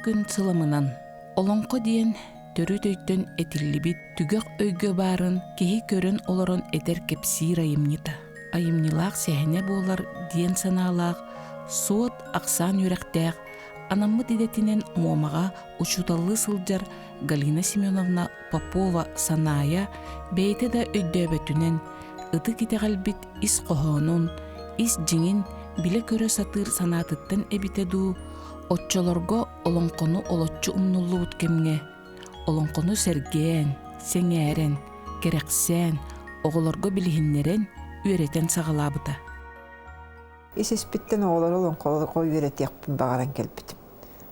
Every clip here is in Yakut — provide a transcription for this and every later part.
күн сыламынан Олоҥхо диэн төрүт өйтөн этиллибит түгэх өйгө баарын киһи көрөн олорон этэр кэпсиир айымньыта. Айымньылаах сэһэнэ буолар диэн санаалаах суот ахсаан үөрэхтээх анаммыт идэтинэн Муомаҕа учууталлыы сылдьар Галина Семеновна Попова Санаайа бэйэтэ да өйдөөбөтүнэн ытык итэҕэлбит ис хоһоонун, ис дьиҥин билэ-көрө сатыыр санаатыттан эбитэ дуу, оччолорго олоҥхону олоччу умнуллубут кэмҥэ олоҥхону сэргээн, сэҥээрэн, кэрэхсээн, оҕолорго билиһиннэрэн, үөрэтэн саҕалаабыта. Ис-испиттэн оҕолору олоҥхоҕо үөрэтиэхпин баҕаран кэлбитим.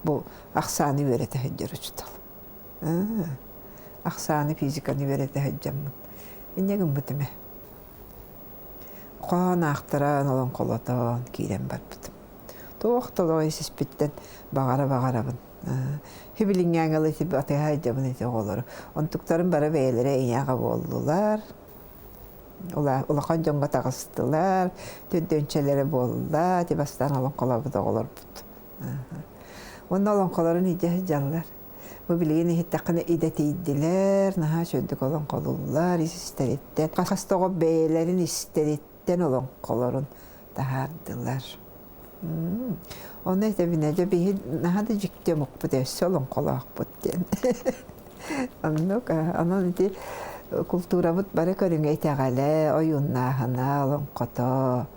Бу ахсааны үөрэтэ сылдьар учуутал. Ахсааны, физиканы үөрэтэ сылдьаммын. Инньэ гыммытым ээ. Хоһоон аахтаран, олоҥхолотон киирэн барбытым. Туох да олоҕу ис-испиттэн баҕара-баҕарабын. Хибилиҥҥээҥи ити атыһа сылдьабын ити оҕолору. Онтуктарын бары бэйэлэрэ ийэ-аҕа буоллулар. Улахан дьоҥҥо таҕыстылар, төрдүөнчэлэрэ буолла, ити бастаан олоҥхолообут оҕолорбут. Уонна олоҥхолорун илдьэ сылдьаллар. Бу билигин иһиттэххинэ идэтийдилэр, наһаа үчүгэйдик олоҥхолууллар ис-истэриттэн. Хас да оҕо бэйэлэрин истэриттэн олоҥхолорун таһаардылар. Онно этэбинэ, дьэ биһи наһаа да дьикти омукпут өссө олоҥхолоохпут диэн. Оннук, онон ити култуурабыт бары көрүҥэ итэҕэлэ, ойууннааһына, олоҥхото,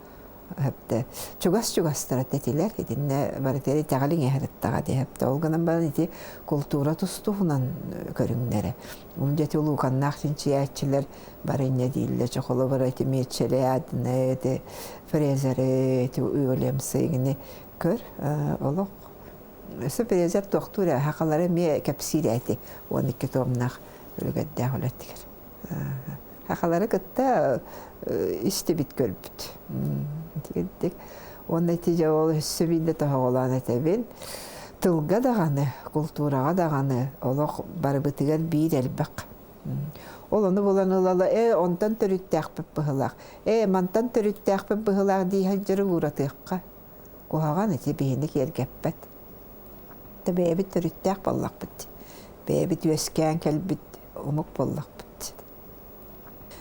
Хэптэ чугас-чугастара тэтилэр итиннэ барытыгар итэҕэл иҥэһэриттаҕа дии хэптэ ол гынан баран ити култуура тус-туһунан көрүҥнэрэ ол дьэ ити улууканнаах чинчийээччилэр бары инньэ дииллэр чохолобор ити Митчелли Адны ити Фрезеры ити Уильямсы игини көр олох өссө Фрезер туохтуур ээ хахалары эмиэ кэпсиир эти 12 туомнаах үлүгэрдээх үлэтигэр Хахалары кытта истибит көрбүт. Итигирдик. Уонна ити дьэ ол өссө биирдэ тоһоҕолоон этэбин. Тылга даҕаны, култуураҕа даҕаны олох барыбытыгар биир элбэх. Ол ону булан ылала, ээ, онтон төрүттээхпит быһылаах, ээ, мантан төрүттээхпит быһылаах дии сылдьары ууратыахха. Куһаҕан ити биһини киэргэппэт. Да бэйэбит төрүттээх буоллахпыт. Бэйэбит үөскээн кэлбит омук буоллахпыт.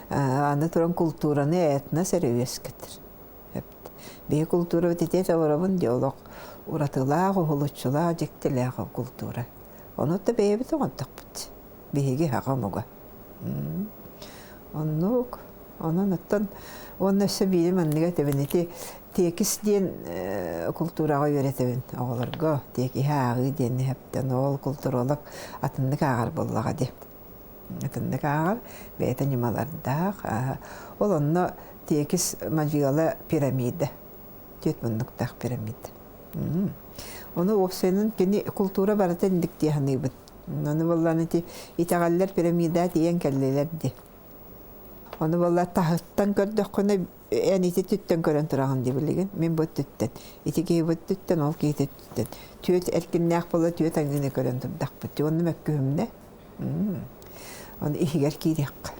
Аны туран култуураны этнос эрэ үөскэтэр. Биһи култуурабыт ити толоробун дии олох уратылаах, уһулуччулаах, дьиктилээх култуура. Ону да бэйэбит оҥордохпут. Биһиги саха омуга. Оннук. Онон оттон уонна өссө биири манныга этэбин ити тиэкис диэн култуураҕа үөрэтэбин оҕолорго. Тиэкиһи ааҕыы диэн иһэптэн ол културолог атыннык ааҕар буоллаҕа дии. Атыннык ааҕар, бэйэтэ ньымалардаах. Ол онно тиэкис мадьыала пирамида. Түөрт муннуктаах пирамида. Ону уопсайынан кини култуура барыта инник дии саныыбын. Ону буоллаан ити итэҕэллэр пирамида тиийэн кэллилэр дии. Ону буолла таһыттан көрдөххүнэ эн ити түттэн көрөн тураҕын дии билигин. Мин бу түттэн. Ити киһи бу түттэн, ол киһи түттэн. Түөт эркиннээх буола түөт аҥыыны көрөн турдахпыт. Онно мөккүһүмнэ. Ону иһигэр киириэххэ.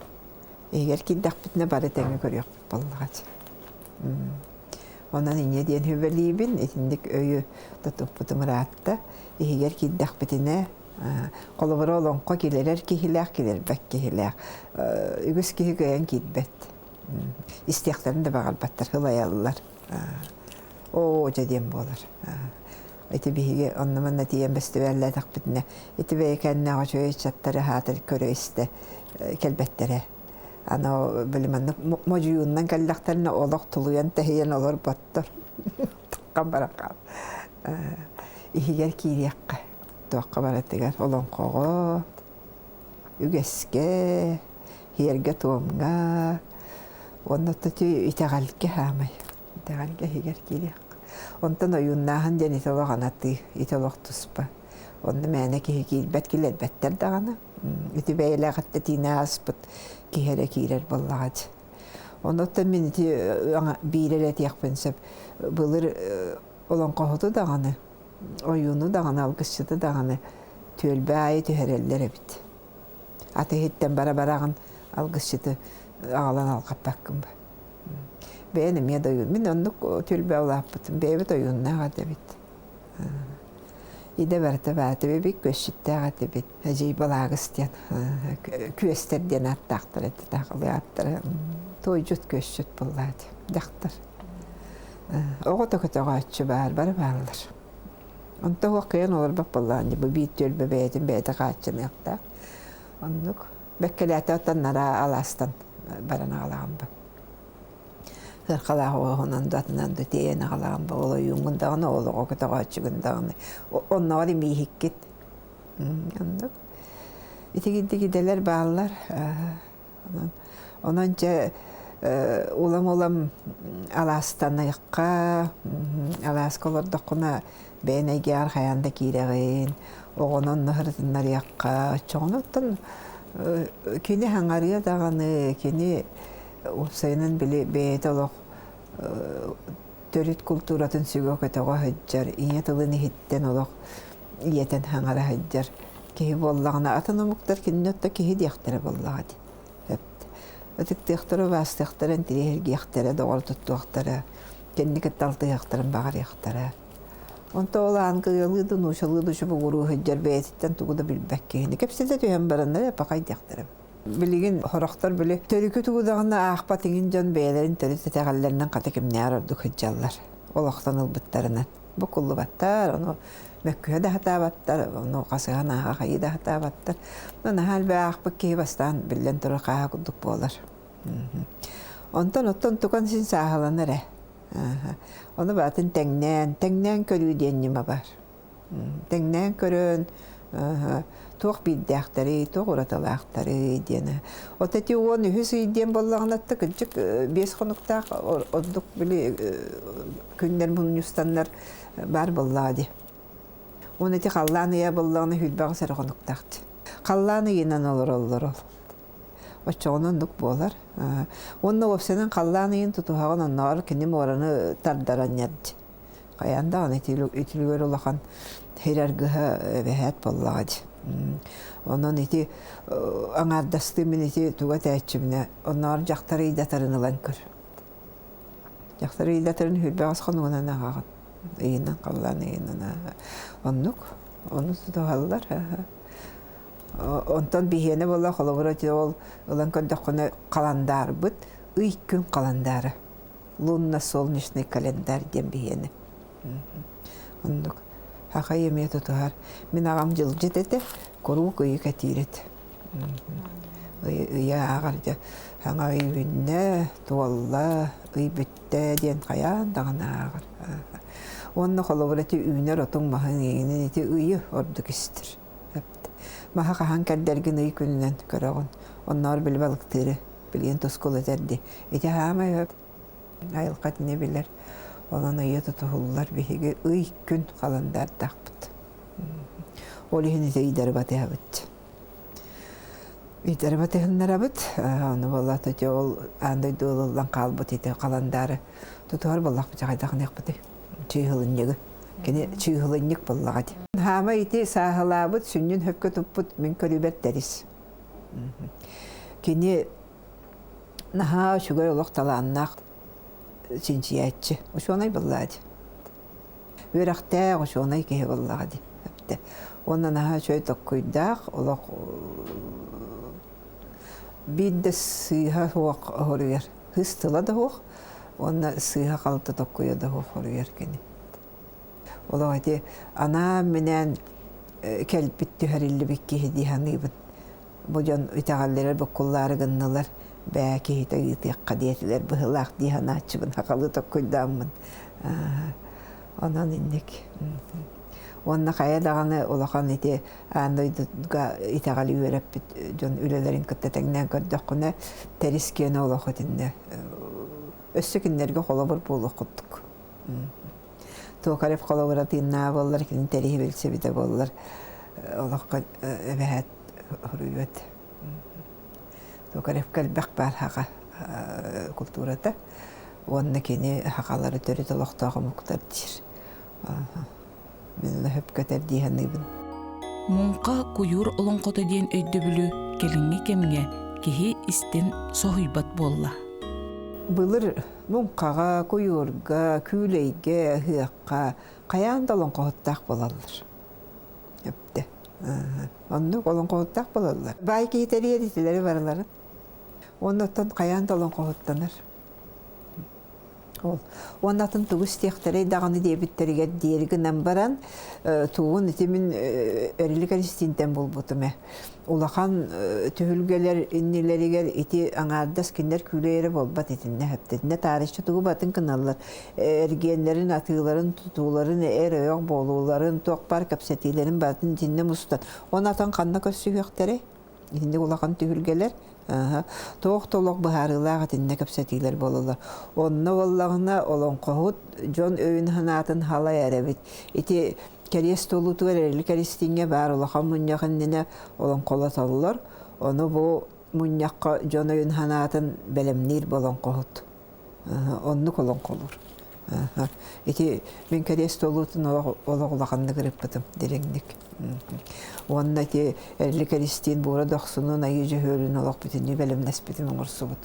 Иһигэр киирдэхпитинэ бары тэҥҥэ көрүөхпүт буоллаҕа. Онон инньэ диэн сүбэлиибин, итинник өйү тутуппутум ыраатта. Иһигэр киирдэхпитинэ холобура олоҥхо килэрэр киһилээх, килэрбэт киһилээх. Үгүс киһи кыайан киирбэт. Истиэхтэрин да баҕарбаттар, ылайаллар. Оо, дьэ диэн буолар. Ити биһиги онно-манна тиийэн бэстибээллээтэхпитинэ, ити бэйэкээннээх үчүгэй ыччаттары аһаатар көрө-истэ кэлбэттэрэ. Аны били маннык модьуйууннан кэллэхтэринэ олох тулуйан тэһийэн олорботтор. Таххан баран хаал. Иһигэр киириэххэ, туохха барытыгар олоҥхоҕо, үгэскэ, һиэргэ-туомҥа уонна итэҕэлгэ хаамай. Итэҕэлгэ иһигэр киириэххэ. Онтон ойууннааһын диэн ити олох анатыы, ити олох туспа. Онно мээнэ киһи киирбэт, килэрбэттэр даҕаны. Ити бэйэлээх эттэтиини ааспыт киһи эрэ киирэр буоллаҕа дии. Онуттан мин ити биир эрэ этиэхпин сөп. Былыр олоҥхоһуту даҕаны, ойууну даҕаны, алгысчыты даҕаны түөлбэ аайы түһэрэллэр эбит. Аты иһиттэн бара-бараҕын алгысчыты аҕалан алҕаппаккын ба. Бэйэн эмиэ да ойуун. Мин оннук түөлбэ улааппытым. Бэйэбит ойууннаах этэбит. Идэ барыта баата бибит күөсчүттээх этибит. Эдьиий Балаагыс диэн күөстэр диэн ааттаахтар этэ таахылыы ааттара. Туойдьут күөсчүт буоллаа этэ. Дьахтар. Оҕо көтөҕөөччү баар, бары бааллар. Онто уох кыайан олорбот буоллаҕын бу биир түөлбэ бэйэтин бэйэтэ хааччыныахтаах. Оннук. Бэккэлээтэ оттон нара алаастан баран аҕалаҕын ба. Сыархалаах оҕоһунан да атынан да тиэйэн аҕалаҕын ба ол ойууҥҥун даҕаны, ол оҕо көтөҕөөччүгүн даҕаны. Оннооҕор имииһиккит. Оннук. Итигинтик идэлэр бааллар. Онон, онон дьэ улам-улам алаастаныахха, алааска олордоххуна бэйэн эйгэҕэр хайаан да киирэҕин, оҕону онно сырытыннарыахха. Оччоҕуна оттон кини хаҥарыа даҕаны, кини уопсайынан били бэйэтэ олох төрүт култууратын сүгэ-көтөҕө сылдьар, ийэ тылын иһиттэн олох ийэтин хаҥара сылдьар киһи буоллаҕына, атын омуктар кинини отто киһи диэхтэрэ буоллаҕа дии. Ытыктыахтара, убаастыахтара, интириэһиргиэхтэрэ, доҕор туттуохтара, кэнники кытта алтыһыахтарын баҕарыахтара. Онто ол аан кыйалыы да, нуучалыы да чубугуруу сылдьар бэйэтиттэн тугу да билбэт киһини кэпсэтэ түһэн бараннар пахай диэхтэрэ. Билигин сорохтор били төрүкү тугу даҕаны аахпат иҥин дьон бэйэлэрин төрүт итэҕэллэринэн хата кимнээҕэр ордук сылдьаллар. Олохтон ылбыттарынан. Буккуллубаттар, ону мөккүһэ да сатаабаттар, ону хасыһан ааҕа хайыы да сатаабаттар. Наһаа элбэх аахпыт киһи бастаан биллэн турар хааһа курдук буолар. Онтон оттон тукан син сааһыланар ээ. Ону баатын тэҥнээн, тэҥнээн көрүү диэн ньыма бар. Тэҥнээн көрөн туох биирдээхтэрий, туох уратылаахтарый диэн. От эти 13 ый диэн буоллаҕына кырдьык 5 хонуктаах ордук били күннэр мунньустаннар баар буоллаҕа дии. Уон ити халлаан ыйа буоллаҕына сүүрбэҕис эрэ хонуктаах дии. Халлаан ыйынан олороллор ол. Оччоҕуна оннук буолар. Уонна уопсайынан халлаан ыйын тутуһаҕын оннооҕор кини муораны тардаран дии. Хайаан даҕаны итилигэр улахан сир аргыһа эбэһээт буоллаҕа дии. Онон ити аҥаардастыы мин ити туга этээччибинэ оннооҕор дьахтар ыйдатарын ылан көр. Дьахтар ыйдатарын сүүрбэҕис хонугунан ааҕаҕын. Ыйынан халлаан ыйынан Оннук. Ону тутуһаллар. Онтон биһиэнэ буолла холобура ити ол ылан көрдөххүнэ халандаарбыт ый күн халандаара. Лунно-солнечный календарь диэн биһиэнэ. Оннук. Хахай эмиэ тутуһар. Мин аҕам дьылдьыт этэ, куруук ыйы кэтиир этэ. Ыйы ааҕар дьэ саҥа ый үүннэ, туолла, ый бүттэ диэн хайаан даҕаны ааҕар. Уонна холобура ити үүнэр отуҥ маһын иҥинин ити ыйы ордук истэр. Маһы хаһан кэрдэргин ый күнүнэн көрөҕүн. Оннооҕор били балыктыыры билигин тускул этэр дии. Ити хаамай айылҕа итини билэр. Онон ыйы тутуһуллар биһиги ый күн халандаардаахпыт. Ол иһин ити ыйдары батыһабыт. Ыйдары батыһыннарабыт. Ону буолла ол аан дойду ылыллан хаалбыт ити халандаары тутуһар буоллахпыт хайдах гыныахпытый? Чыыһылынньыгы. Кини чыыһылынньык буоллаҕа дии. Хаама ити сааһылаабыт, сүнньүн хөпкө туппут мин көрүүбэр тэрис. Кини наһаа үчүгэй олох талааннаах чинчийээччи. Учуонай буоллаҕа дии. Үөрэхтээх учуонай киһи буоллаҕа дии. Уонна наһаа үчүгэй толкуйдаах, олох биир да сыыһа суох хоруйар. Кыыс тыла да суох уонна сыыһа-халты толкуйа да суох хоруйар кини. Олох ити анаан-минээн кэлбит түһэриллибит киһи дии саныыбын. Бу дьон итэҕэллэрэ буккуллаары гыннылар, бээ киһитэ ыытыахха диэтилэр быһыылаах дии санааччыбын сахалыы толкуйдааммын. Онон инник. Уонна хайа даҕаны улахан ити аан дойдуга итэҕэли үөрэппит дьон үлэлэрин кытта тэҥнээн көрдөххүнэ, тэрис киэнэ олох итиннэ өссө кинилэргэ холобур буолуох курдук. Токарев холобура тыыннааҕа буоллар, кини тэриһи билсибитэ буоллар, олоххо эбэһээт хоруйбат. Токаревка элбэх баар хаха култуурата уонна кини хахалары төрүт олохтоох омуктар диир. Мин ону сөпкө этэр дии саныыбын. Муҥха куйуур олоҥхото диэн өйдөбүлү кэлиҥҥи кэмҥэ киһи истэн соһуйбат буолла. Былыр муҥхаҕа, куйуурга, күүлэйгэ, ыһыахха хайаан да олоҥхоһуттаах буолаллар. Өптө. Оннук олоҥхоһуттаах буолаллар. Баай киһи тэрийэр итилэри барыларын. Уонна оттон хайаан да олоҥхоһуттанар. Ол. Уонна атын тугу истиэхтэрэй даҕаны диэбиттэригэр диэри гынан баран, тугун ити мин Эрилик Эристиинтэн булбутум ээ. Улахан түһүлгэлэр иннилэригэр ити аҥаардас кинилэр күүлэй эрэ буолбат итиннэ сөптөтүнэ таарыччы тугу батын гыналлар. Эргиэннэрин, атыыларын, тутууларын, эр-ойох буолууларын, туох баар кэпсэтиилэрин барытын итиннэ мустан. Уонна атын ханна көрсүһүөхтэрэй? Итинник улахан түһүлгэлэр туох да олох быһаарыылаах итиннэ кэпсэтиилэр буолаллар. Онно буоллаҕына олоҥхоһут дьон өйүн-санаатын халайар эбит. Ити кэриэс туолуутугар Эрилик Эристиҥҥэ баар улахан мунньах иннинэ олоҥхолотоллор. Ону бу мунньахха дьон өйүн-санаатын бэлэмниир олоҥхоһут. Оннук олоҥхолуур. Ити мин кэриэс туолуутун олох олох улаханнык ырыппытым дириҥник. Уонна ити Эрилик Эристиин Буура Дохсунун Айыы Дьөһүөлүн олох бүтүннүү бэлэмнэспитим оҥорсубут.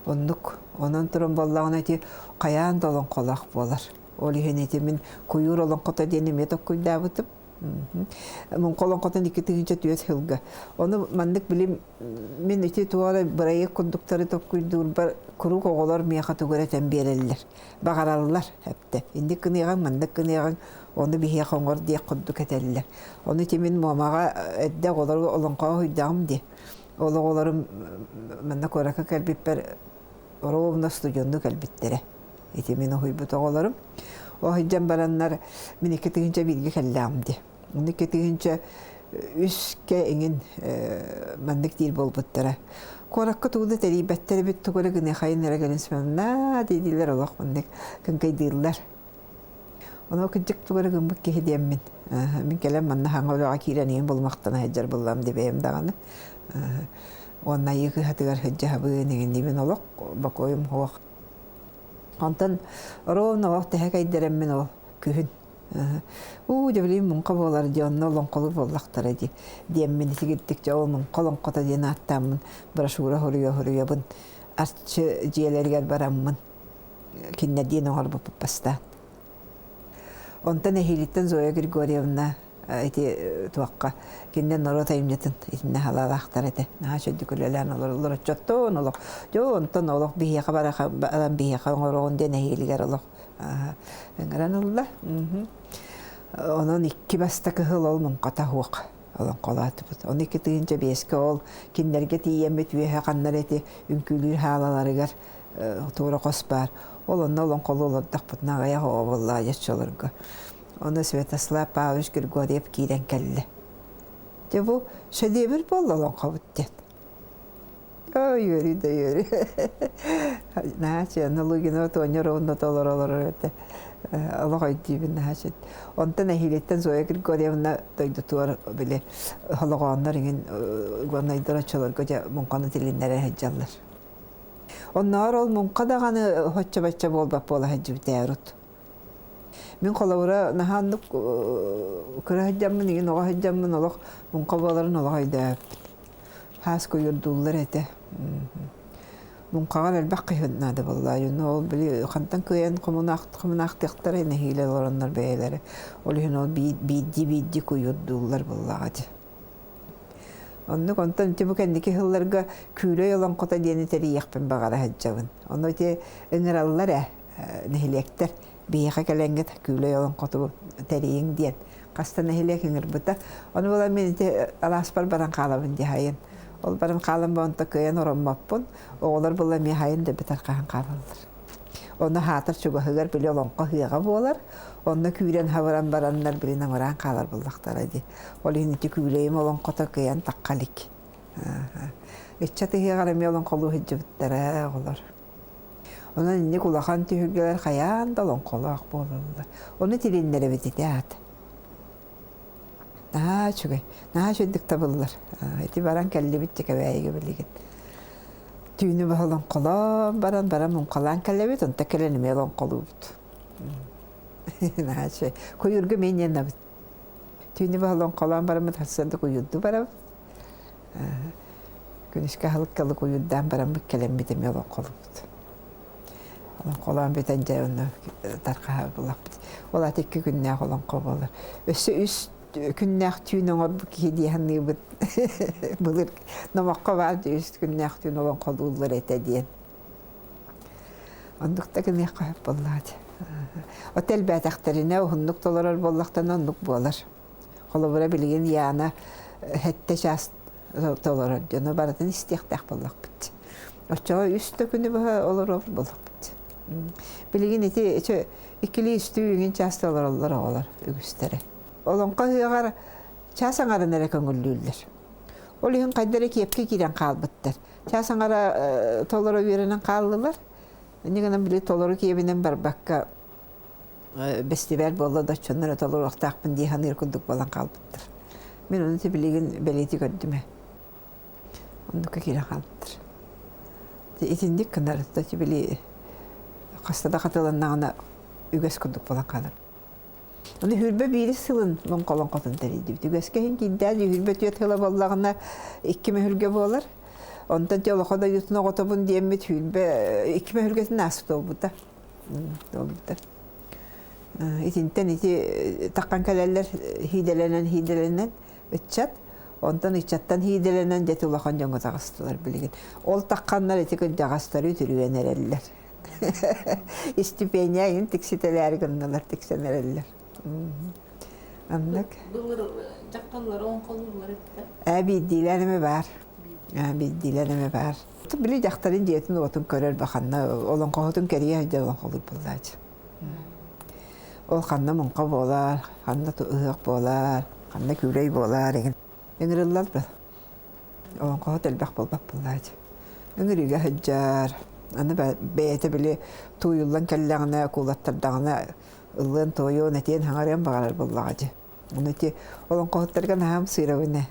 Оннук. Онон туран буоллаҕына ити хайаан да олоҥхолоох буолар. Ол иһин ити мин куйуур олоҥхото диэн эмиэ токкуйдаабытым. Муҥха олоҥхотун 2004 сылга. Ону маннык билим мин ити туора бырайыак курдуктары токкуйдуурбар куруук оҕолор миэхэ тугу эрэ этэн биэрэллэр. Баҕараллар эптэ. Инник гыныаҕыҥ, маннык гыныаҕыҥ, ону биһиэхэ оҥор диэх курдук этэллэр. Ону ити мин Муомаҕа эрдэ оҕолору олоҥхоҕо уһуйдаҕым дии. Ол оҕолорум манна куоракка кэлбиппэр ровно студеннуу кэлбиттэрэ. Ити мин уһуйбут оҕолорум. Оһуйдан бараннар мин 2001-гэ кэллэҕим дии. Ону 2003-кэ иҥин маннык диир буолбуттара. Куоракка тугу да тэрийбэттэр эбит, тугу эрэ гыныахайын эрэ кэлин смемна дииллэр олох маннык кыҥкыйдыыллар. Ону кырдьык тугу эрэ гыммыт киһи диэммин. Мин кэлэн манна хаҥа үлэҕэ киирэн ийэм булмахтана сылдьар буллам дибэйэм даҕаны. Уонна айыы кыһатыгар сылдьаһабын, иҥиннибин олох бокуойум суох. Онтон ровно олох тэһэ кэйдэрэммин ол күһүн уу дьэ билигин муҥха буолар дии онно олоҥхолуур буоллахтара дии диэммин итигирдик дьэ ол муҥха олоҥхото диэн ааттааммын брошюра суруйа-суруйабын арчы дьиэлэригэр бараммын кинилэрдиин оҥорбуппут бастаан. Онтон эһиилиттэн Зоя Григорьевна ити туохха кинилэр норуот айымньытын итиннэ халаалаахтар этэ. Наһаа үчүгдүк үлэлээн олороллор оччоттон олох. Дьэ онтон олох биһиэхэ баран биһиэхэ оҥороҕун диэн эһиилигэр олох ыҥыран ылла. Онон икки бастакы сыл ол муҥхата суох олоҥхолоотубут. Ону 2005-кэ ол кинилэргэ тиийэммит үөһэ ханнар эти үҥкүүлүүр хаалаларыгар туора хос баар. Ол онно олоҥхолуу олордохпутуна аҕыйах оҕо буолла оччолорго. Ону Святослав Павлович Григорьев киирэн кэллэ. Дьэ бу шедевр буолла олоҥхобут диэн. Ой, үөрүү да үөрүү. Наһаа чыанна Лугинова Тоня Ровно толоро олорор этэ. Олох өйдүүбүн наһаа чөт. Онтон эһиилиттэн Зоя Григорьевна дойдутугар били холоҕооннор иҥин горнайдар оччолорго дьэ муҥханы тилиннэрэ сылдьаллар. Оннооҕор ол муҥха даҕаны оччо-бачча буолбат буола сылдьыбыт урут. Мин холобура наһаа оннук кыра сылдьаммын, игин оҕо сылдьаммын олох муҥха буоларын олох өйдөөбөппүн. Хаас куйуурдууллар этэ. Муҥхаҕар элбэх киһи наада буолла. Ол били хантан кыайан хомунаахтыахтара нэһиилэ олороннор бэйэлэрэ. Ол иһин ол биирдии-биирдии куйуурдууллар буоллаҕа дии. Оннук онтон ити бу кэнники сылларга Күүлэй олоҥхото диэни тэрийиэхпин баҕара сылдьабын. Ону ити ыҥыраллар ээ нэһилиэктэр биһиэхэ кэлэҥҥит Күүлэй олоҥхоту тэрийиҥ диэн хаста нэһилиэк ыҥырбыта. Ону буолан мин ити алааспар баран хаалабын дии хайын. Ол баран хаалан бонто кыайан ороммоппун. Оҕолор була эмиэ хайын да битэр хаһан хаалаллар. Онно хаатар чугаһыгар били олоҥхо ыһыаҕа буолар. Онно күүрэн хабыран бараннар били намыраан хаалар буллахтара дии. Ол иһин ити күүлэйим олоҥхото кыайан тахха илик. Ыччат ыһыаҕар эмиэ олоҥхолуу сылдьыбыттара оҕолор. Онон инник улахан түһүлгэлэр хайаан да олоҥхолоох буолаллар. Ону тилиннэрэбит ити аат. Наһаа үчүгэй, наһаа үчүгдүк табыллар. Ити баран кэллибит дьэ Кэбээйигэ билигин. Түүнү быһа олоҥхолоон баран, баран муҥхалаан кэлэбит, онто кэлэн эмиэ олоҥхолуубут. Наһаа үчүгэй. Куйуурга эмиэ инньэнэбит. Түүнү быһа олоҥхолоон бараммыт сарсыарда куйуурдуу барабыт. Күнүскэ аһылыкка ылы куйуурдаан бараммыт кэлэммит эмиэ олоҥхолуубут. Олоҥхолоон бүтэн дьэ онно тархаһа буллахпыт. Ол аата икки күннээх олоҥхо буолар. Өссө үс. күннээх түүн оҥорбут киһи дии саныыбын. Былыр номоххо баар үс күннээх түүн олоҥхолууллар этэ диэн. Оннук да гыныахха сөп буоллаҕа дии. От элбээтэхтэринэ уһуннук толорор буоллахтарына оннук буолар. Холобура билигин Яна сэттэ чаас толорор дьону барытын истиэхтээх буоллахпыт. Оччоҕо үс да күнү быһа олорор буоллахпыт. Билигин ити иккилии үстүү үҥүн чаас толороллор оҕолор үгүстэрэ. Олоҥхо ыһыаҕар чаас аҥарын эрэ көҥүллүүллэр. Ол иһин хайда эрэ киэпкэ киирэн хаалбыттар. Чаас аҥара толоро үөрэнэн хааллылар. Инньэ гынан били толору киэбинэн барбакка бэстибээл буолла да оччонно эрэ толоруохтаахпын дии саныыр курдук буолан хаалбыттар. Мин ону билигин бэлиэтии көрдүм ээ. Оннукка киирэн хаалбыттар. Итинник гынар били хаста да хатыланнаҕына үгэс курдук буолан хаалар. Ону хүрбэ биирис сылын лоҥхолоҥхотун тэрийдибит. Үгэскэ иһин киирдээн үһүрбэ түөрт сыла буоллаҕына икки мөһүлгэ буолар. Онтон те олохо дойдутун оҕотобун диэммит хүрбэ икки мөһүлгэтин ааспыт буолбута. Буолбута. Итинтэн ити таххан кэлэллэр хиидэлэнэн хиидэлэнэн ыччат онтон ыччаттан хиидэлэнэн дьэ улахан дьоҥҥо таҕыстылар билигин. Ол тахханнар ити кырдьаҕастары үтүрүйэн эрэллэр. Истипиэнньэ иһин тикситэлээри гыннылар, тиксэн эрэллэр. Оннук. Былыр дьахталлар оҥхолууллар эбит Ээ, биирдиилээн эмэ баар. Ээ, биирдиилээн эмэ баар. Били дьахтарын дьиэтин уотун көрөр баханна олоҥхоһутун кэрийэ сылдьар олоҥхолуур буоллааччы. Ол ханна муҥха буолар, ханна ыһыах буолар, ханна күүлэй буолар игин. Ыҥырыллар да. Олоҥхоһут элбэх буолбат буоллааччы. Ыҥырыыга сылдьар, аны бэйэтэ били тууйуллан кэллэҕинэ, куулаттардаҕына ыллыан-туойуон, этиэн-хаҥарыан баҕарар буоллаҕа дии. Ону ити олоҥхоһуттарга наһаа ымсыырабын ээ.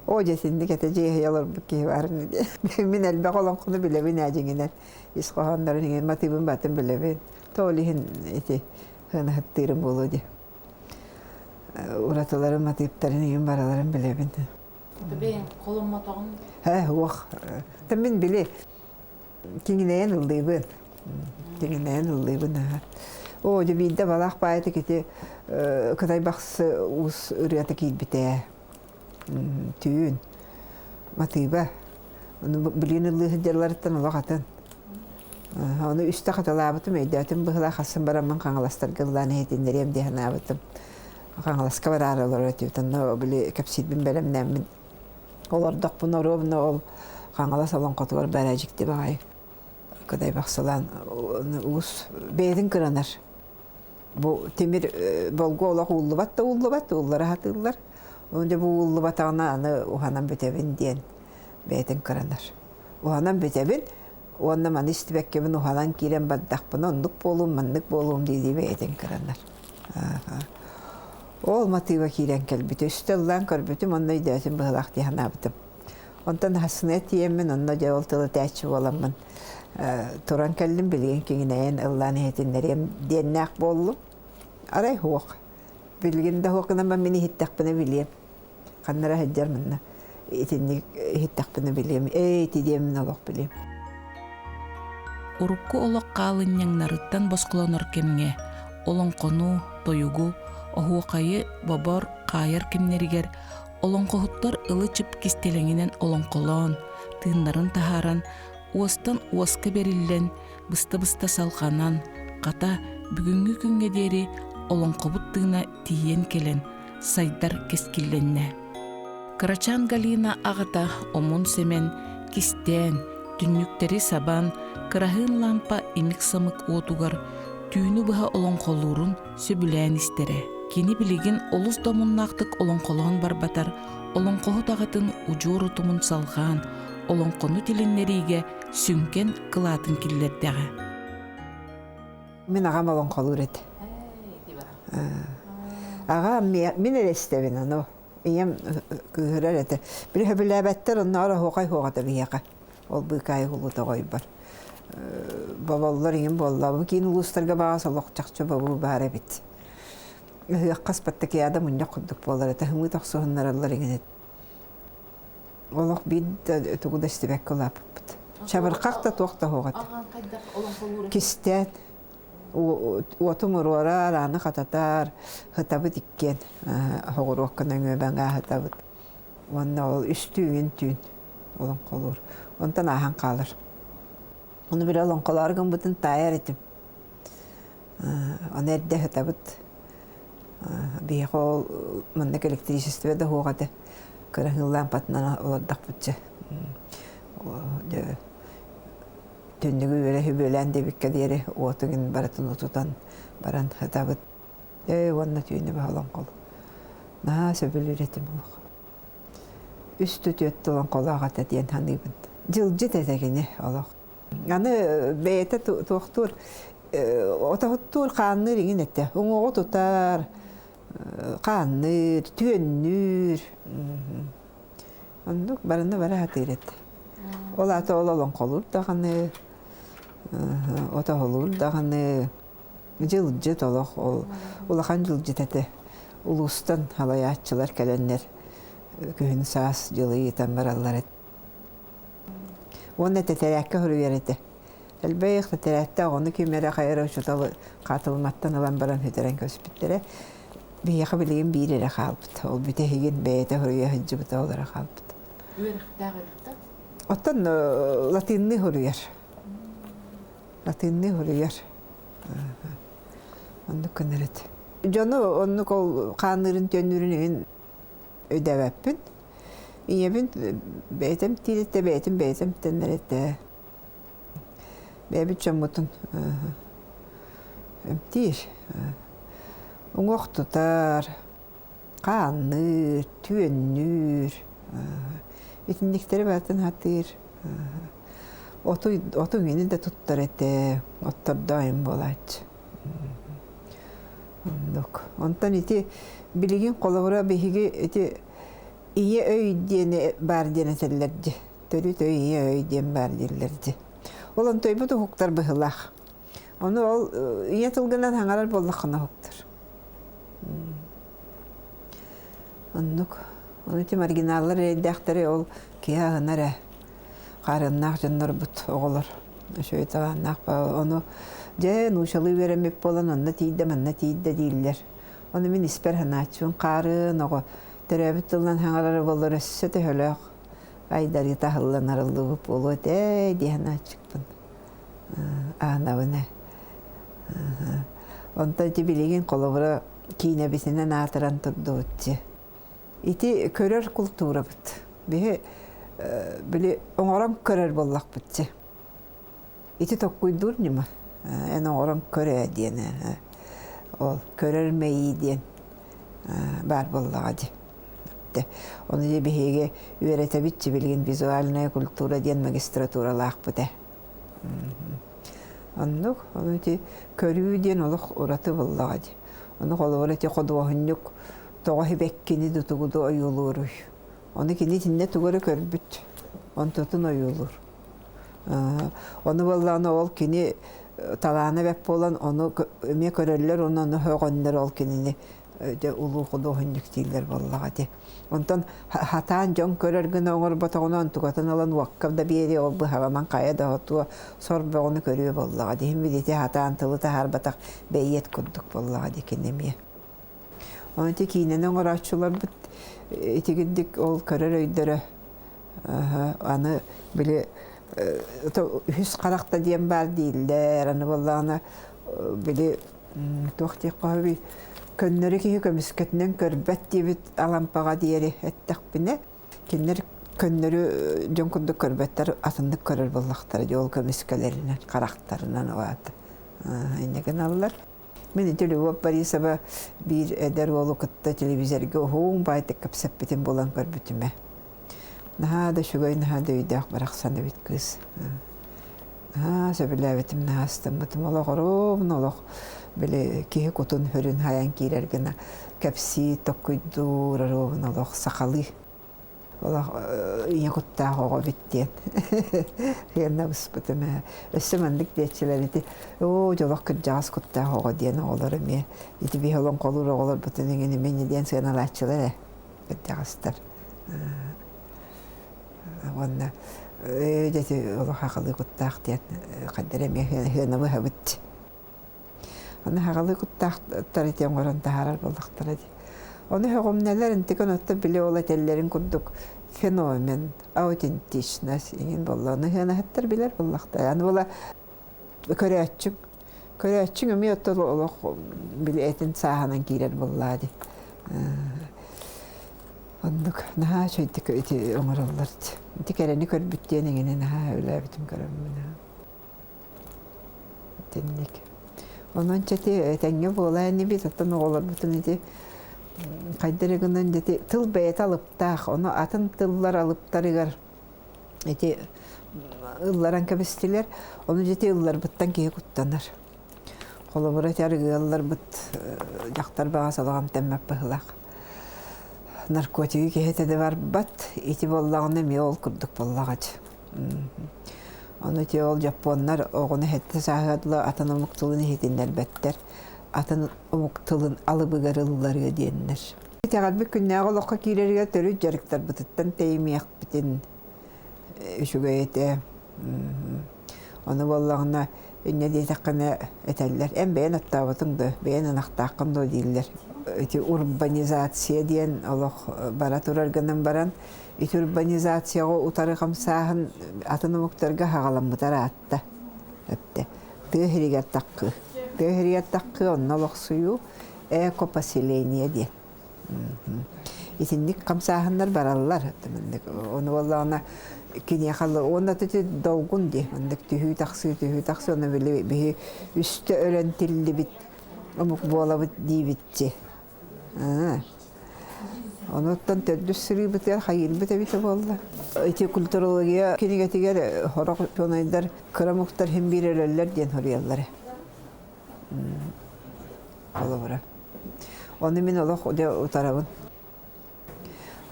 Оо, дьэ итинник этэ дьиэһийэ олорбут киһи баар Мин элбэх олоҥхону билэбин ээ дьиҥинэн. Ис хоһооннорун иҥин матыыбын батын билэбин. То ол иһин ити сыанаһыттыырым буолуо дии. Уратыларын, матыыптарын иҥин бараларын билэбин. Бэйэҥ холоммотоҕун? Ээ, уох. Та мин били киҥинэйэн ыллыыбын. Киҥинэйэн ыллыыбын аһа. Оо, дьэ биирдэ балаах баайытык ити Кытай бахсы уус ырыата киирбитэ. Түүн. Матыыба. Ону билигин ыллыы сылдьалларыттан олох атын. Ону үстэ хатылаабытым, өйдөөтүм быһыылаах хассан бараммын Хаҥаластарга ыллаан иһитиннэриэм дии санаабытым. Хаҥаласка бараары олорор этибит. Онно били кэпсиирбин бэлэмнээммин олордохпуна оруобуна ол Хаҥалас олоҥхотугар бара дьикти баҕайы Кыдай бахсылаан уус бэйэтин кыранар. Бу тимир болгуо олох ууллубат да ууллубат, ууллара сатыыллар. Ону дьэ бу ууллубатаҕына аны уһанан бүтэбин диэн бэйэтин кыранар. Уһанан бүтэбин уонна маны истибэккэбин уһанан киирэн бардахпына оннук буолуум, маннык буолуум дии-дии бэйэтин кыранар. Ол матыыба киирэн кэлбитэ. Үстэ ыллаан көрбүтүм, онно өйдөөтүм быһыылаах дии санаабытым. Онтон хассыныа тиийэммин, онно дьэ ол тыл этээччи буоламмын туран кэллим, билигин киҥинэйэн ыллаан иһитиннэриэм диэннээх буоллум. Арай суох. Билигин да суох гынан мин иһиттэхпинэ билиэм. Ханна эрэ сылдьар манна итинник иһиттэхпинэ билиэм. Ээ ити диэммин олох билиэм. Урукку олох хаалынньаҥнарыттан босхолонор кэмҥэ олоҥхону, тойугу, оһуохайы бобор, хаайар кэмнэригэр олоҥхоһуттар ылы-чып кистэлэҥинэн олоҥхолоон, тыыннарын таһааран, уостан уоска бэриллэн, быста-быста салҕанан, хата, бүгүҥҥү күҥҥэ диэри олоҥхобут тыына тиийэн кэлэн, сайдар кэскиллэннэ. Кырачаан Галина аҕата омун-сэмэн, кистээн, түннүктэри сабан, кыраһыын лаампа имик-самык уотугар түүнү быһа олоҥхолуурун сөбүлээн истэрэ. Кини билигин олус да омуннаахтык олоҥхолоон барбатар, олоҥхоһут аҕатын удьуор утумун салҕаан, олоҥхону тилиннэриигэ сүҥкэн кылаатын киллэрдэҕэ. Мин аҕам олоҥхолуур этэ. Аҕам мин эрэ истэбин ону. Ийэм кыыһырар этэ. Били сөбүлээбэттэр оннооҕор оһуохай суох этэ биһиэхэ. Ол быыкаайы улуута оҕойбор. Боболлор иҥин буолла. Бу киин улуустарга баҕас олох чахчы бобуу баар эбит. Ыһыахха спартакиада мунньах курдук буолар этэ. Ымыы тохсуһуннараллар иҥин Олох биир да тугу да истибэккэ улааппыппыт. Чабырҕах да туох да суох этэ. Кистээн. Уоту муруорар, ааны хататар, һытабыт иккиэн оҕуруокка нөҥүө һытабыт. Уонна ол үстүүн түүн олоҥхолуур. Онтон ааһан хаалар. Ону били олоҥхолоор гыммытын таайар этим. Ону эрдэ һытабыт. Биһиэхэ ол маннык электричество да суох этэ. Кыраһыын лаампатынан олордохпутча. Түннүгү үөрэ үбүөлээн диэбиккэ диэри уотугун барытын утутан баран ытабыт. Ээ уонна түүнү баһа олоҥхол. Наһаа сөбүлүүр этим олох. Үс түтүөт олоҥхолоох этэ диэн саныыбын. Дьылдьыт этэ кини олох. Аны бэйэтэ туохтуур отоһуттуур хаанныыр иҥин этэ. Уҥуоҕу тутар, хаанныыр, түөннүүр. Оннук барыны бара сатыыр этэ. Ол аата ол олоҥхолуур даҕаны, отоһолуур даҕаны дьылдьыт олох ол улахан дьылдьыт этэ. Улуустан халайааччылар кэлэннэр күһүн саас дьылы ыйытан бараллар этэ. Уонна тэтэрээккэ суруйар этэ. Элбэх тэтэрээттэ оҕону ким эрэ хайа эрэ учуутал хаатылыматтан ылан баран сүтэрэн көспүттэрэ. Биһиэхэ билигин биир эрэ хаалбыт. Ол бүтэһигин бэйэтэ суруйа сылдьыбыта ол эрэ хаалбыт. Үөрэхтээх эбит да? Оттон латынныы суруйар. Латынныы суруйар. Оннук гынар этэ. Дьону оннук ол хаанныырын түөннүүрүн иһин өйдөөбөппүн. Ийэбин бэйэтим тиирэтэ, бэйэтин бэйэтим тэннэр этэ. Бэйэбит дьоммутун эмтиир. Уҥуох тутар, хаанныыр, түөннүүр. Итинниктэри барытын сатыыр. Оту, оту иҥини да туттар этэ, оттордоойум буолааччы. Оннук. Онтон ити билигин холобура биһиги ити ийэ өй диэни баар диэн этэллэр дии. Төрүт өй ийэ өй диэн баар дииллэр дии. Ол онтойбут уһуктар быһыылаах. Ону ол ийэ тылгынан хаҥарар буоллаххына уһуктар. Оннук. Ону ити маргиналлар эрэйдээхтэри ол киһи аһынар ээ. Хаарыаннаах дьоннорбут оҕолор. Үчүгэй талааннаах ону дьэ нуучалыы үөрэммит буолан онно тиийдэ манна тиийдэ дииллэр. Ону мин испэр санааччыбын хаарыан оҕо төрөөбүт тылынан хаҥарара буоллар өссө төһөлөөх айдарыыта аһыллан арыллыбыт буолуо этэ дии санааччыкпын. Аанабын ээ. Онтон ити билигин холобура киинэбитинэн аатыран турдубут дии. Ити көрөр култуурабыт. Биһи били оҥорон көрөр буоллахпыт дии. Ити токкуйдуур ньыма. Эн оҥорон көр ээ диэн. Ол көрөр мэйии диэн баар буоллаҕа дии. Ону дьэ биһиги үөрэтэбит билигин визуальная культура диэн магистратуралаахпыт ээ. Оннук, ону ити көрүү диэн олох ураты буоллаҕа дии. Ону холобура ити худуоһунньук тоҕо сибэккини да тугу да ойуулууруй. Ону кини итиннэ тугу эрэ көрбүт, онтутун ойуулуур. Ону буоллаҕына ол кини талаана бэрт буолан ону эмиэ көрөллөр уонна ону һөҕөннөр ол кинини дьэ улуу худуоһунньук дииллэр буоллаҕа дии. Онтон хатаан дьон көрөр гына оҥорботоҕуна онтукатын ылан уокка да биэриэ ол быһаҕынан хайа да отуо сор бөҕөнү көрүө буоллаҕа дии. Билити хатаан тылы таһаарбатах бэйиэт курдук буоллаҕа дии кини эмиэ. Ону ити киинэни оҥорооччуларбыт итигирдик ол көрөр өйдөрө аны били үһүс харахта диэн баар дииллэр аны буоллаҕына били туох диэх хоһуй көннөрү киһи көмүскэтинэн көрбөт диэбит алампаҕа диэри эттэхпинэ кинилэр көннөрү дьон курдук көрбөттөр атыннык көрөр буоллахтара дии ол көмүскэлэринэн харахтарынан улаата инньэ гыналлар Мин ити Любовь Борисова биир эдэр уолу кытта телевизорга уһун баайтык кэпсэппитин булан көрбүтүм ээ. Наһаа да үчүгэй, наһаа да өйдөөх барахсан эбит кыыс. Наһаа сөбүлээбитим, наһаа астыммытым. Олох оруобуна олох били киһи кутун сүрүн хайан киирэр гына кэпсии, токкуйдуур оруобуна олох сахалыы. Олох ийэ куттаах оҕо эбит диэн сыана быспытым ээ. Өссө маннык диэччилэр ити оо дьолох кырдьаҕас куттаах оҕо диэн оҕолор эмиэ ити биһи олоҥхолуур оҕолорбутун иҥин эмиэ диэн сыаналааччылар ээ кырдьаҕастар. Уонна ээ дьэ ити олох аҕалыы куттаах диэн хайдах эмиэ сыана быһабыт. Аны хаҕалыы куттаахтар ити оҥорон таһаарар буоллахтара дии. Ону сөҕүмнэлэр интикэн оттон били ол этэллэрин курдук феномен, аутентичность иҥин буолла. Ону ыһыанаһыттар билэр буоллахтара. Аны буола көрөөччүҥ көрөөччүҥ эмиэ оттон олох били этин сааһынан киирэр буоллаа дии. Оннук наһаа үчүгэйдик ити оҥороллор. Ити кэрэни көрбүт диэн эҥинэ наһаа сөбүлээбитим көрөммүн. Итинник. Онон чэ ити этэҥҥэ буолаа инибит, оттон оҕолорбутун ити хайда эрэ гынан ити тыл бэйэтэ алыптаах, ону атын тыллар алыптарыгар ити ылларан кэбистилэр, ону дьэ ылларбыттан киһи куттанар. Холобура ити арыгы ылларбыт дьахтар баҕас олох эмтэммэт быһыылаах. Наркотигы киһитэ да барбат, ити буоллаҕына эмиэ ол курдук буоллаҕа дии. Ону ити ол дьоппуоннар оҕону сэттэ сааһыгар дылы атын омук тылын иһитиннэрбэттэр, атын омук тылын алыбыгар ылларыа диэннэр. Итэҕэлбит күннээҕи олоххо киирэригэр төрүт дьарыктарбытыттан тэйимиэхпитин үчүгэй этэ. Ону буоллаҕына инньэ диэтэххинэ этэллэр, эн бэйэн оттообутуҥ дуо, бэйэн ынахтааххын дуо дииллэр. Ити урбанизация диэн олох бара турар гынан баран, ити урбанизацияҕа утары хамсааһын атын омуктарга хаҕаламмыта ыраатта. Эптэ. Тыа сиригэр таххыы. Тыа сиригэр таххыы онно олохсуйуу эко-поселение диэн. Итинник хамсааһыннар бараллар. Ону буоллаҕына киниэхэ уонна ити долгун дии маннык түһүү тахсыы түһүү тахсыы ону били биһи үстэ өлөн тиллибит омук буолабыт диибитчи. Онуттан төрдүс сырыыбытыгар хайыырбыт эбитэ буолла. Ити культурология кинигэтигэр сорох учуонайдар кыра омуктар иһин биир өлөллөр диэн суруйаллара. Холобура. Ону мин олох дьэ утарабын.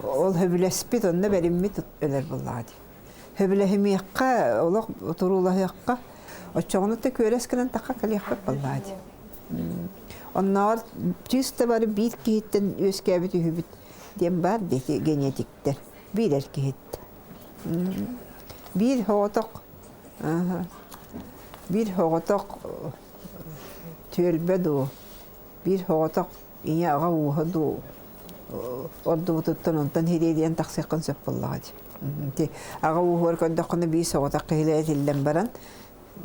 Ол сөбүлэспит, онно бэриммит өлөр буоллаҕа дии. Сөбүлэһимиэххэ, олох туруулаһыахха, оччоҕуна да күөрэс гынан тахха кэлиэхпит буоллаҕа дии. Оннооҕор чисто бары биир киһиттэн үөскээбит үһүбүт диэн баар диэки генетиктэр. Биир эр киһиттэн. Биир соҕотох биир соҕотох түөлбэ дуу, биир соҕотох ийэ аҕа ууһа дуу ордубутуттан онтон ириэриэн тахсыаххын сөп буоллаҕа дии. Ити аҕа ууһугар көрдөххүнэ биир соҕотох киһилэрэ этиллэн баран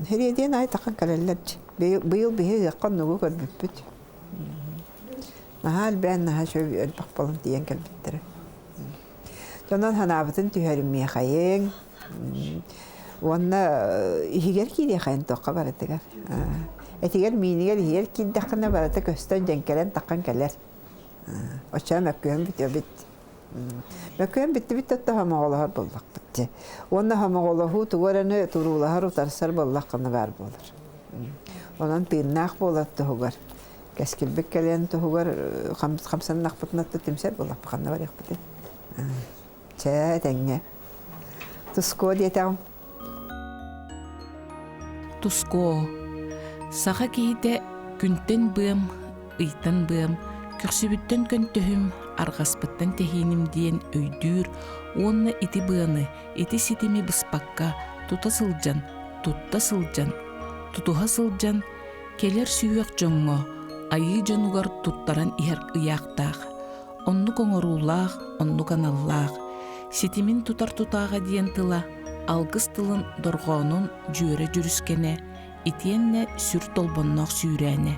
ириэриэн аайы таххан кэлэллэр дии. Быйыл биһи ыһыахха оннугу көрбүппүт. Наһаа элбээн наһаа үчүгэй элбэх буолан тиийэн кэлбиттэрэ. Онон санаабытын түһэримиэхэйиҥ уонна иһигэр киириэхэйин туохха барытыгар. Этигэр миинигэр иһигэр киирдэххинэ барыта көстөн дьэҥкэрэн таххан кэлэр. Оччоҕо мөккүһэн бүтүөбүт. Мөккүһэн бүттүбүт да хомоҕолоһор буоллахпыт дии. Уонна хомоҕолоһуу тугу эрэ туруулаһар, утарсар буоллаххына баар буолар. Онон тыыннаах буолар туһугар, кэскилбит кэлиэн туһугар хамсаннахпытына түмсэр буоллахпыт ханна барыахпытый? Чэ, этэҥҥэ. Тускуо диэтэҕим. Тускуо. Саха киһитэ күнтэн быам, ыйтан быам, көхсүбүттэн көнтөһүм, арҕаспыттан тэһииним диэн өйдүүр уонна ити быаны, ити ситими быспакка тута сылдьан, тутта сылдьан, тутуһа сылдьан кэлэр сүһүөх дьоҥҥо, айыы дьонугар туттаран иһэр ыйаахтаах. Оннук оҥоруулаах, оннук аналлаах, ситимин тутар тутааҕа диэн тыла алгыс тылын дорҕоонун дьүөрэ дьүрүскэнэ, итиэннэ сүр толбонноох сүүрээнэ.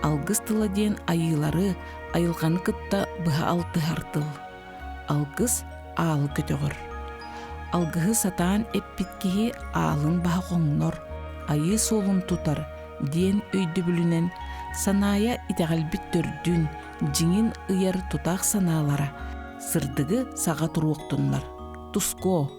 Алгыс тыла диэн айыылары, айылҕаны кытта быһа алтыһар тыл. Алгыс аалы көтөҕөр. Алгыһы сатаан эппит киһи аалын баһа хоҥнор, айыы суолун тутар диэн өйдөбүлүнэн Санаайа итэҕэлбит төрдүн, дьиҥин ыйар тутаах санаалара сырдыгы саҕа туруохтуннар. Тускуо!